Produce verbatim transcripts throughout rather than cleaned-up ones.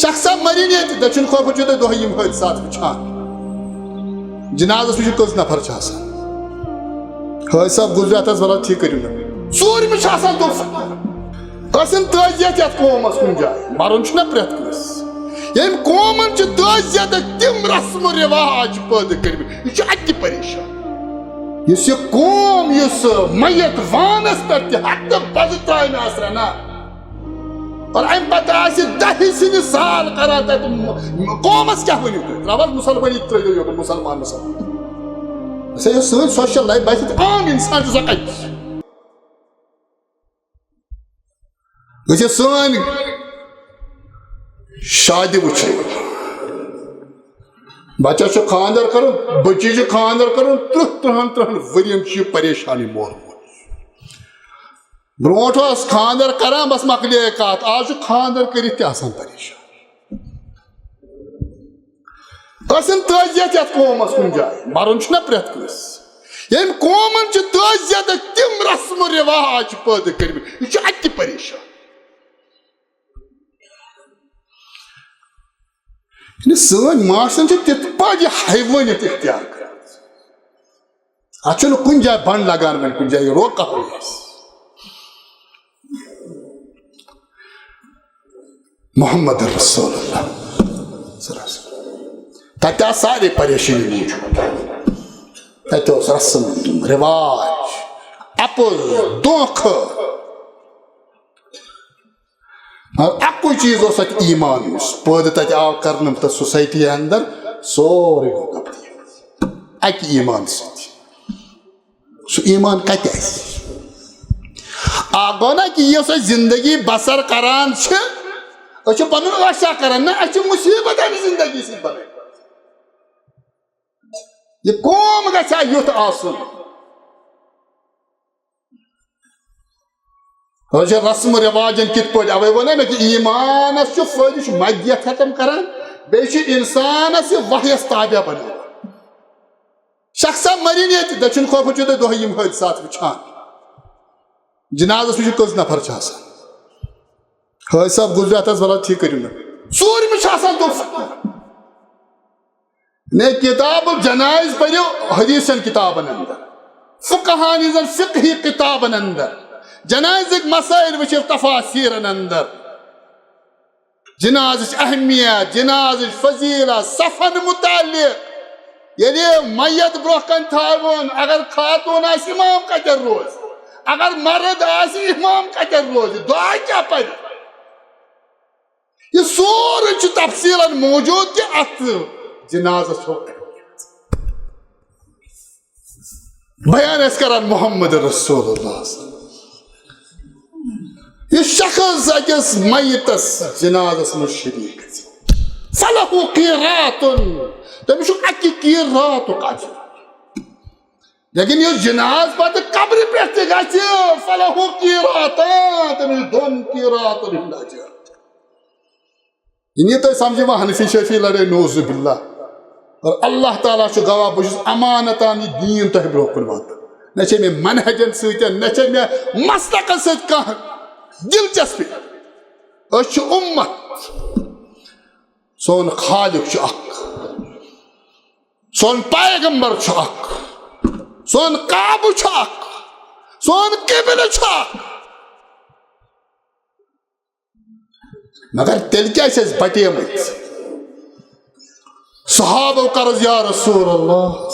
شخصا مَرِ نہٕ ییٚتہِ، دٔچھُن کھوفہٕ چھِو تُہۍ دۄہے یِم حٲدثات وٕچھان۔ جنازس وٕچھِو کٔژ نفر چھِ آسان۔ حٲدثہ گُزریو، تس وَلہٕ ٹھیٖک کٔرِو نہٕ۔ ژوٗرمہِ چھِ آسان تِم۔ ٲسِن تعزیت یتھ قومس کُنہِ جایہِ، مرُن چھُنہ پرٛٮ۪تھ کٲنٛسہِ۔ ییٚمۍ قومن چھِ تعزیتٕکۍ تِم رسم و رواج پٲدٕ کٔرمٕتۍ، یہِ چھُ اتہِ تہِ پریشان۔ یُس یہِ قوم، یُس میت وانس پٮ۪ٹھ تہِ ہتہٕ بزٕ ترامہِ آسہِ رنان، اور امہِ پتہٕ آسہِ دہہِ سِنہِ سال کران تتہِ، م-، قومس کیٛاہ ؤنِو تُہۍ؟ ترٛاوَس مُسلمٲنی، ترٛٲیِو یوکُن مُسلمان، مُسلمان۔ أسۍ ہے یۄس سٲنۍ سوشل لایف، باسہِ عام انسان چھُ سۄ کتہِ؟ أسۍ ہے سٲنۍ شادِ وٕچھِو۔ بچس چھُ خانٛدر کرُن، بچی چھُ خانٛدر کرُن، ترٕٛہ، ترٕٛہن، ترٕٛہن ؤرین چھُ یہِ پریشانی مول موج۔ برونٛٹھ اوس خانٛدر کران، بس مۄکلے کتھ، آز چھُ خانٛدر کٔرِتھ تہِ آسان پریشان۔ ٲسِن تعزیت یتھ قومس کُنہِ جایہِ، مرُن چھُنہ پرٛٮ۪تھ کٲنٛسہِ۔ ییٚمۍ قومن چھِ تعزیتٕکۍ تِم رسم و رواج پٲدٕ کٔرمٕتۍ، یہِ چھُ اتہِ تہِ پریشان۔ یعنی سٲنۍ معاشرن چھِ تِتھ پٲٹھۍ یہِ حیوٲنیت اختیار کٔرمٕژ۔ اتھ چھُنہٕ کُنہِ جایہِ بنٛڈ لگان وۄنۍ، کُنہِ جایہِ روکا ہو یس۔ محمد رسول اللہ صلی اللہ علیہ وسلم۔ تتہِ آسہٕ سارے پریشٲنی موجود۔ تتہِ اوس رسم، رواج، اپُز، دھوکھٕ۔ مگر اکُے چیٖز اوس اتہِ ایمان، یُس پٲدٕ تتہِ آو کرنہٕ تتھ سوسایٹی اندر، سورُے گوٚو تبدیل اکہِ ایمان سۭتۍ۔ سُہ ایمان کتہِ آسہِ؟ آ، گوٚو نا کہِ یۄس أسۍ زندگی بسر کران چھِ، أسۍ چھِ پنُن عٲشہ کران، نہ، اَسہِ چھِ مُصیبت اَمہِ زندگی سۭتۍ بنٲومٕژ۔ یہِ قوم گژھِ ہا یُتھ آسُن۔ أسۍ چھِ رسم و رواجن کِتھ پٲٹھۍ؟ اوے ووٚن مےٚ کہِ ایمانس چھُ فٲیدٕ، چھُ مدیت ختم کران، بیٚیہِ چھُ انسانس یہِ وحیس تابع بناوان۔ شخصا مَرِ نہٕ ییٚتہِ، دٔچھُن کھوفہٕ چھِو تُہۍ دۄہے یِم حٲدثات وٕچھان۔ جنازس وٕچھِو کٔژ نفر چھِ آسان۔ حٲدثہ گُزریو، تس وَلہٕ ٹھیٖک کٔرِو نہٕ۔ ژوٗرمہِ چھِ آسان تِم۔ نے کتاب الجنائز پٔرِو حدیثن کتابن اندر، فقہان ہٕنٛزن فقہی کتابن اندر، جنائزٕکۍ مسائل وٕچھِو تفاسیرن اندر۔ جنازٕچ اہمیت، جنازٕچ فضیلت، صفن متعلق۔ ییٚلہِ میت برونٛہہ کنہِ تھاوُن، اگر خاتون آسہِ، امام کتٮ۪ن روزِ؟ اگر مرد آسہِ، امام کتٮ۪ن روزِ؟ دعا کیٛاہ پرِ؟ یہِ سورُے چھُ تفصیلن موجود کہِ اتھ جنازس چھُ بیان آسہِ کران محمد رسول اللہ۔ یہِ شخص أکِس میتس جنازس منٛز شریک گژھِ، فلہ قیراطن، تٔمِس چھُ اکہِ قیراطُک اجر۔ لیکن یُس جناز پتہٕ قبرِ پٮ۪ٹھ تہِ گژھِ، فلہ قیراطان، تٔمِس چھُ دۄن قیراطن ہُنٛد اجر۔ یہِ نِیِو تُہۍ سمجھِ وۄنۍ حنفی شافعی لڑٲے، نعوذ باللہ۔ اور اللہ تعالیٰ چھُ گواہ، بہٕ چھُس امانتان یہِ دیٖن تۄہہِ برونٛہہ کُن واتان۔ نہ چھے مےٚ منہجن سۭتۍ، نہ چھے مےٚ مسلکن سۭتۍ کانٛہہ دلچسپی۔ أسۍ چھِ اُمت۔ سون خالق چھُ اکھ، سون پیغمبر چھُ اکھ، سون کعبہٕ چھُ اکھ، سون قبلہٕ چھُ اکھ۔ مگر تیٚلہِ کیٛازِ چھِ أسۍ بٹیمٕتۍ؟ صحابو کٔر عرض، یا رسول اللہ،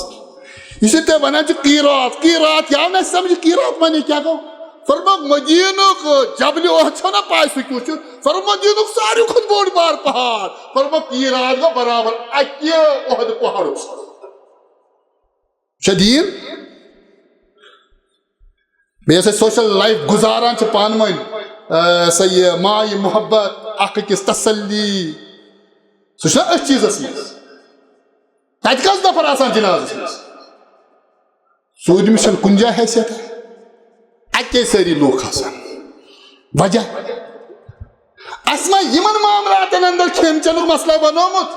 یُس یہِ تُہۍ وَنان چھِ قیراط، قیراط، یہِ آو نہٕ اَسہِ سمجھ، قیراط معنی کیٛاہ گوٚو؟ فرمووُکھ، مدیٖنُک جبلِ احد چھو نہ پاے سُہ کیُتھ چھُ؟ فرمووُکھ، مدیٖنُک ساروی کھۄتہٕ بوٚڑ بار پہاڑ۔ فرمووُکھ، قیراط گوٚو برابر اَکہِ احد پہاڑُک سُہ۔ چھا دیٖن؟ بیٚیہِ یۄس أسۍ سوشل لایف گُزاران چھِ پانہٕ ؤنۍ، آ، سۄ یہِ ماے محبت، اکھ أکِس تسلی، سُہ چھُنہ أتھۍ چیٖزس منٛز؟ تتہِ کٔژ نفر آسان جنازس منٛز؟ ژوٗرمِس چھَنہٕ کُنہِ جایہِ حیثیت۔ اَتے سٲری لوٗکھ آسان۔ وجہ؟ اَسہِ ما یِمن معاملاتن اندر کھٮ۪ن چٮ۪نُک مسلہٕ بنومُت؟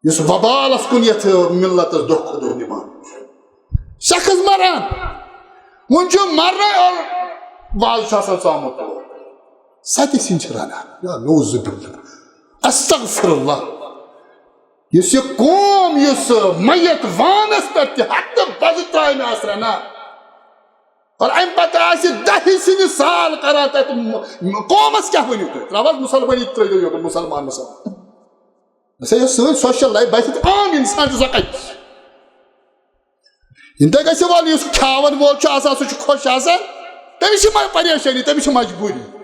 یُس وبالس کُن یتھ ملتس دۄہ کھۄتہٕ دۄہ نِوان چھُ۔ شخص مران، وُنہِ چھُ مرنے اور وازٕ چھُ آسان ژامُت تور۔ سۄ تہِ سِنۍ چھِ رَنان۔ یا نعوذ باللہ، استغفر اللہ۔ یُس یہِ قوم، یُس میت وانَس پٮ۪ٹھ تہِ ہَتہٕ بَزٕ ترٛامہِ آسہِ رَنان، اور اَمہِ پَتہٕ آسہِ دَہہِ سِنہِ سال کَران تَتہِ، م-، قومَس کیٛاہ ؤنِو تُہۍ؟ ترٛاوَس مُسلمٲنی، ترٛٲوِو یوکُن مُسلمان، مُسلمان۔ اَسا یۄس سٲنۍ سوشل لایف باسہِ تہِ عام اِنسان چھُ سۄ کَتہِ؟ یِنہٕ تۄہہِ گژھِ وَلہٕ، یُس کھیاوَن وول چھُ آسان، سُہ چھُ خۄش آسان، تٔمِس چھِ مَ-، پریشٲنی، تٔمِس چھِ مجبوٗری۔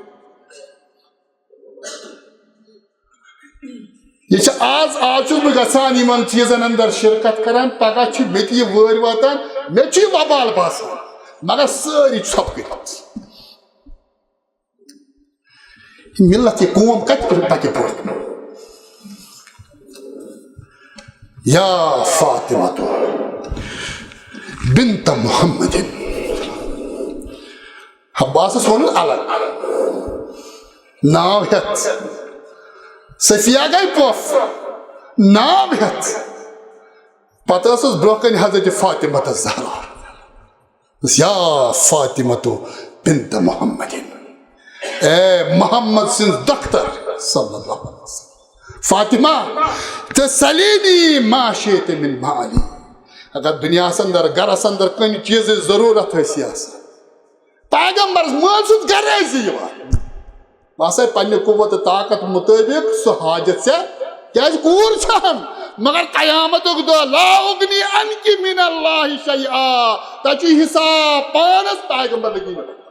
یہِ چھِ آز، آز چھُس بہٕ گژھان یِمَن چیٖزَن اندر شرکت کران، پگاہ چھِ مےٚ تہِ یہِ وٲرۍ واتان، مےٚ چھُ یہِ وبال باسان، مگر سٲری چھِ ژھۄپہٕ کٔرِتھ۔ ملت، یہِ قوم کتہِ پٮ۪ٹھ پکہِ برونٛہہ؟ یا فاطمہ بنت محمد، عباسس ووٚنُن الگ ناو ہٮ۪تھ، صفیہ گٔے پۄپھ ناو ہٮ۪تھ، پتہٕ ٲسٕس برونٛہہ کنہِ حضرت فاطمہ تہٕ زہرا۔ یا فاطمہ بنت محمد، اے محمد سٕنٛز دختر صلی اللہ علیہ وسلم۔ فاطمہ، تسلینی ما شئت من مالی۔ اگر دُنیاہس اندر، گرس اندر کُنہِ چیٖزٕچ ضروٗرت ٲسی آسان، پیغمبرس مٲلۍ سُنٛد گرے زِ یِوان۔ بہٕ ہسا پننہِ قوت تہٕ طاقت مُطٲبِق سُہ حاجت ژےٚ، کیازِ کوٗر چھہم، مگر قیامتُک دۄہ لا اغنی عنک من اللہ شیئا، تتہِ چھُ حساب پانس پیغمبر لگی نہٕ۔